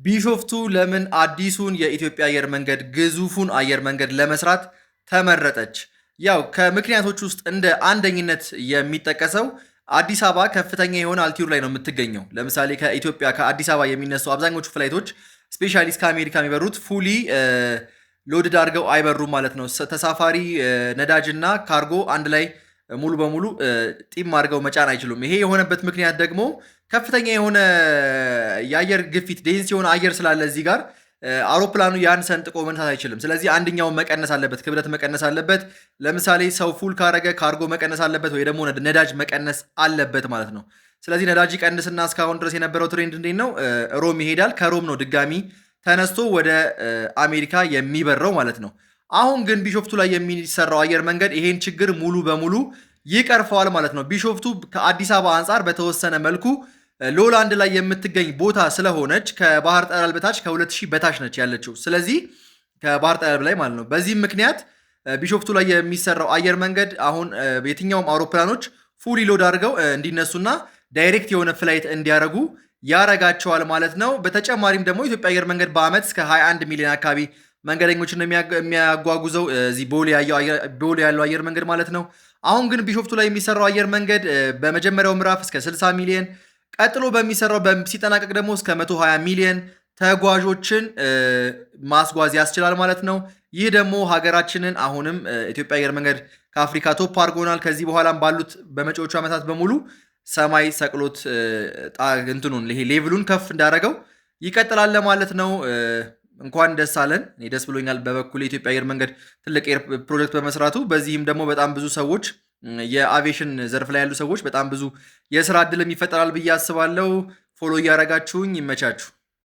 ቢሾፍቱ ለምን አዲሱን የኢትዮጵያ አየር መንገድ ግዙፉን አየር መንገድ ለመስራት ተመረጠች? ያው ከምክንያቶች ውስጥ እንደ አንደኝነት የሚጠቀሰው አዲስ አበባ ከፍተኛ የሆነ altitude ላይ ነው የምትገኘው። ለምሳሌ ከኢትዮጵያ ከአዲስ አበባ የሚነሱ አብዛኞቹ flight ኦች፣ especially እስከ አሜሪካ የሚበሩት፣ fully loaded አድርገው አይበሩም ማለት ነው። ተሳፋሪ፣ ነዳጅና ካርጎ አንድ ላይ ሙሉ በሙሉ ጢም አድርገው መጫን አይችሉም። ይሄ የሆነበት ምክንያት ደግሞ ከፍተኛ የሆነ የአየር ግፊት፣ dense የሆነ አየር ስላለ እዚህ ጋር አውሮፕላኑ ያን ሰንጥቆ መነሳት አይችልም። ስለዚህ አንደኛውን መቀነስ አለበት፣ ክብደት መቀነስ አለበት። ለምሳሌ ሰው full ካረገ ካርጎ መቀነስ አለበት ወይ ደግሞ ነዳጅ መቀነስ አለበት ማለት ነው። ስለዚህ ነዳጅ ይቀንስና እስካሁን ድረስ የነበረው trend እንዴት ነው? ሮም ይሄዳል። ከሮም ነው ድጋሚ ተነስቶ ወደ አሜሪካ የሚበረው ማለት ነው። አሁን ግን ቢሾፍቱ ላይ የሚሰራው አየር መንገድ ይሄን ችግር ሙሉ በሙሉ ይቀርፈዋል ማለት ነው። ቢሾፍቱ ከአዲስ አበባ አንጻር በተወሰነ መልኩ lowland ላይ የምትገኝ ቦታ ስለሆነች ከባህር ጠለል በታች ከ2000 በታች ነች ያለችው። ስለዚህ ከባህር ጠለል ላይ ማለት ነው። በዚህም ምክንያት ቢሾፍቱ ላይ የሚሰራው አየር መንገድ አሁን የትኛውም አውሮፕላኖች fully load አድርገው እንዲነሱና direct የሆነ flight እንዲያደርጉ ያረጋቸዋል ማለት ነው። በተጨማሪም ደግሞ ኢትዮጵያ አየር መንገድ በአመት እስከ 21 ሚሊዮን አካባቢ መንገደኞችን ነው የሚያጓጉዘው እዚህ ቦሌ ያለው አየር መንገድ ማለት ነው። አሁን ግን ቢሾፍቱ ላይ የሚሰራው አየር መንገድ በመጀመሪያው ምዕራፍ እስከ 60 ሚሊዮን፣ ቀጥሎ በሚሰራው ሲጠናቀቅ ደግሞ እስከ 120 ሚሊዮን ተጓዦችን ማስጓዝ ያስችላል ማለት ነው። ይህ ደግሞ ሀገራችንን አሁንም ኢትዮጵያ አየር መንገድ ከአፍሪካ top አድርጎናል። ከዚህ በኋላም ባሉት በመጪዎቹ ዓመታት በሙሉ ሰማይ ሰቅሎት እንትኑን ይሄ level ኡን ከፍ እንዳደረገው ይቀጥላል ማለት ነው። እንኳን ደስ አለን። እኔ ደስ ብሎኛል በበኩል የኢትዮጵያ አየር መንገድ ትልቅ ፕሮጀክት በመስራቱ። በዚህም ደግሞ በጣም ብዙ ሰዎች፣ የአቪዬሽን ዘርፍ ላይ ያሉ ሰዎች በጣም ብዙ የስራ እድልም ይፈጠራል ብዬ አስባለሁ። Follow እያደረጋችሁኝ ይመቻችሁ።